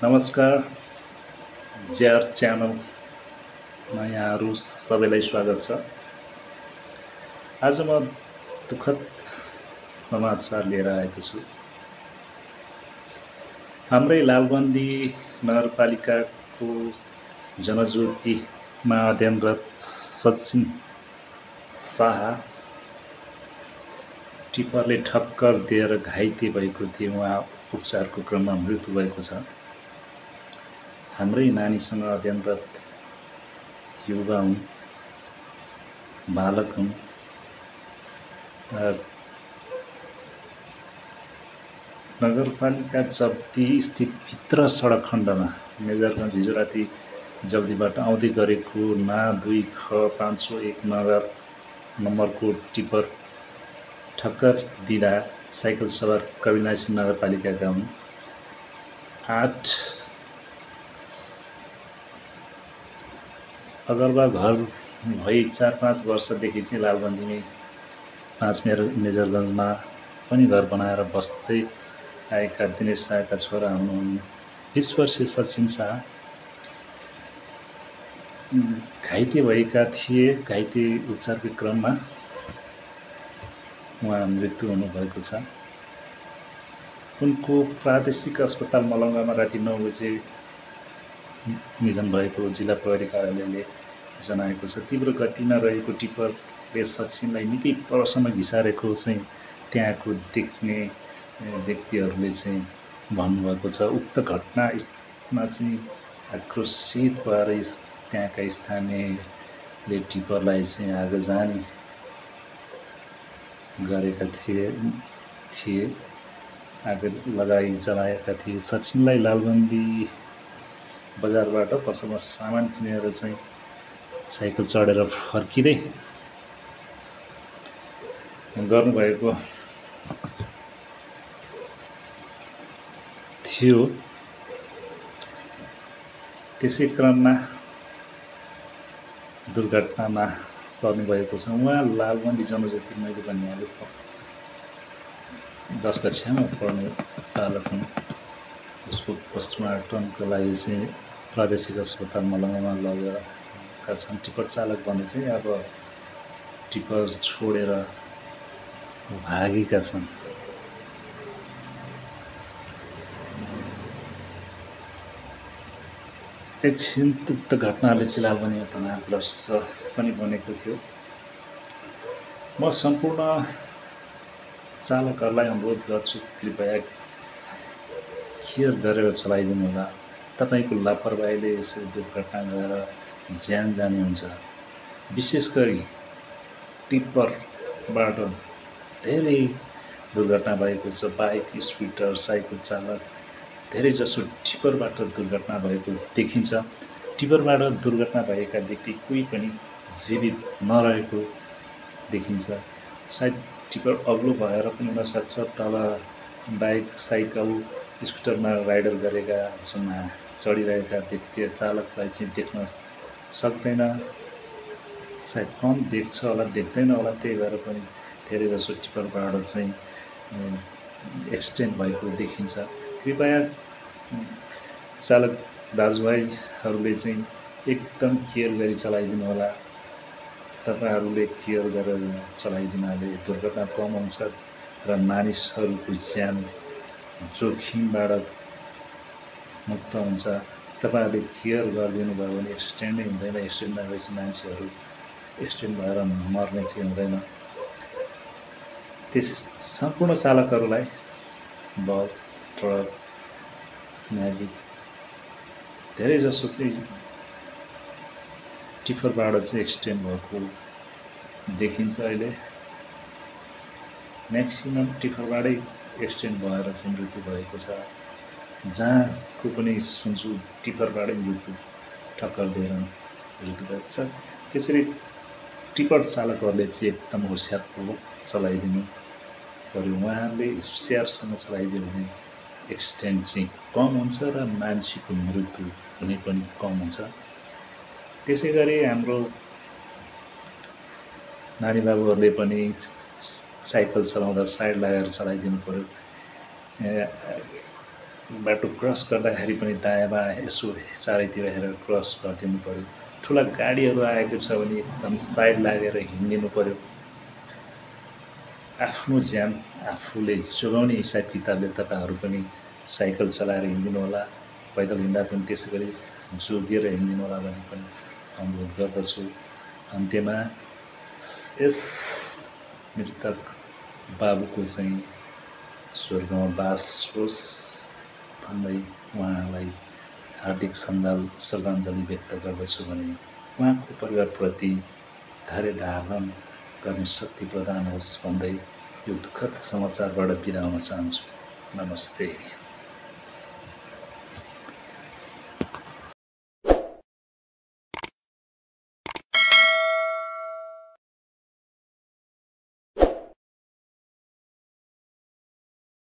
नमस्कार जेआर च्यानलमा यहाँहरू सबैलाई स्वागत छ। आज म दुःखद समाचार लिएर आएको छु। हाम्रै लालबन्दी नगरपालिकाको जनज्योतिमा अध्ययनरत सचिन शाह टिप्परले ठक्कर दिएर घाइते भएको थियो। उहाँ उपचारको क्रममा मृत्यु भएको छ। हाम्रै नानीसँग अध्ययनरत युवा हुन्, बालक हुन्। नगरपालिका जब्ती स्थित भित्र सडक खण्डमा मेजरगञ्ज हिजो राति जब्तीबाट आउँदै गरेको ना 2 ख 501 नम्बरको टिप्पर ठक्कर दिँदा साइकल सवार कविनाशी नगरपालिकाका हुन् 8 अगरबा घर भई 4-5 वर्षदेखि चाहिँ लालबन्दीमै 5 मेजरगञ्जमा पनि घर बनाएर बस्दै आएका दिनेश शाहका छोरा हुनुहुन्न 20 वर्षीय सचिन शाह घाइते भएका थिए। घाइते उपचारको क्रममा उहाँ मृत्यु हुनुभएको छ। उनको प्रादेशिक अस्पताल मलङ्गामा राति 9 बजे निधन भएको जिल्ला प्रहरी कार्यालयले जनाएको छ। तीव्र गतिमा रहेको टिप्परले सचिनलाई निकै परसम्म घिसारेको चाहिँ त्यहाँको देख्ने व्यक्तिहरूले चाहिँ भन्नुभएको छ। उक्त घटनामा चाहिँ आक्रोशित भएर त्यहाँका स्थानीयले टिप्परलाई चाहिँ आगजनी गरेका थिए आगो लगाई जलाएका थिए। सचिनलाई लालबन्दी बजारबाट पसलमा सामान किनेर चाहिँ साइकल चढेर फर्किँदै गर्नुभएको थियो। त्यसै क्रममा दुर्घटनामा पर्नुभएको छ। उहाँ लालबन्दी जनज्योति मैले भन्ने 10 कक्षामा पढ्ने बालक हुन्। उसको पोस्टमार्टमको लागि चाहिँ प्रादेशिक अस्पताल मलङ्गामा लगेका छन्। टिप्पर चालक भने चाहिँ अब टिप्पर छोडेर भागेका छन्। एकछिन उक्त घटनाले चाहिँ लालबन्दीमा तनावग्रस्त पनि बनेको थियो। म सम्पूर्ण चालकहरूलाई अनुरोध गर्छु, कृपया केयर गरेर चलाइदिनु होला। तपाईँको लापरवाहीले यसरी दुर्घटना गएर ज्यान जाने हुन्छ। विशेष गरी टिप्परबाट धेरै दुर्घटना भएको छ। बाइक, स्कुटर, साइकल चालक धेरैजसो टिप्परबाट दुर्घटना भएको देखिन्छ। टिप्परबाट दुर्घटना भएका व्यक्ति कोही पनि जीवित नरहेको देखिन्छ। सायद टिप्पर अग्लो भएर पनि हुनसक्छ। तल बाइक, साइकल, स्कुटरमा राइडर गरेका जुनमा चढिरहेका व्यक्ति चालकलाई चाहिँ देख्न सक्दैन। सायद कम देख्छ होला, देख्दैन होला। त्यही भएर पनि धेरैजसो टिप्परबाट चाहिँ एक्सिडेन्ट भएको देखिन्छ। कृपया चालक दाजुभाइहरूले चाहिँ एकदम केयर गरी चलाइदिनु होला। तपाईँहरूले केयर गरेर चलाइदिनाले दुर्घटना कम हुन्छ र मानिसहरूको ज्यान जोखिमबाट मुक्त हुन्छ। तपाईँहरूले केयर गरिदिनु भयो भने एक्सिडेन्ट नै हुँदैन। एक्सिडेन्ट नभएपछि मान्छेहरू एक्सिडेन्ट भएर मर्ने चाहिँ हुँदैन। त्यस सम्पूर्ण चालकहरूलाई बस, ट्रक, म्याजिक धेरैजसो चाहिँ टिप्परबाट चाहिँ एक्सिडेन्ट भएको देखिन्छ। अहिले म्याक्सिमम टिप्परबाटै एक्सिडेन्ट भएर चाहिँ मृत्यु भएको छ। जहाँको पनि सुन्छु टिप्परबाटै मृत्यु, ठक्कर दिएर मृत्यु भएको छ। त्यसरी टिप्पर चालकहरूले चाहिँ एकदम होसियारपूर्वक चलाइदिनु पर्यो। उहाँहरूले होसियारसँग चलाइदियो भने एक्सिडेन्ट चाहिँ कम हुन्छ र मान्छेको मृत्यु हुने पनि कम हुन्छ। त्यसै गरी हाम्रो नानी बाबुहरूले पनि साइकल चलाउँदा साइड लगाएर चलाइदिनु पर्यो। बाटो क्रस गर्दाखेरि पनि दायाँ बायाँ यसो चारैतिर हेरेर क्रस गरिदिनु पऱ्यो। ठुला गाडीहरू आएको छ भने एकदम साइड लागेर हिँडिदिनु पऱ्यो। आफ्नो ज्यान आफूले जोगाउने हिसाब किताबले तपाईँहरू पनि साइकल चलाएर हिँडिदिनु होला, पैदल हिँड्दा पनि त्यसै गरी जोगिएर हिँडिदिनु होला भन्ने पनि अनुरोध गर्दछु। अन्त्यमा यस मृतक बाबुको चाहिँ स्वर्गमा बास होस् भन्दै उहाँलाई हार्दिक श्रद्धाञ्जली व्यक्त गर्दछु भने उहाँको परिवारप्रति धैर्य धारण गर्ने शक्ति प्रदान होस् भन्दै यो दुःखद समाचारबाट बिदा हुन चाहन्छु। नमस्ते।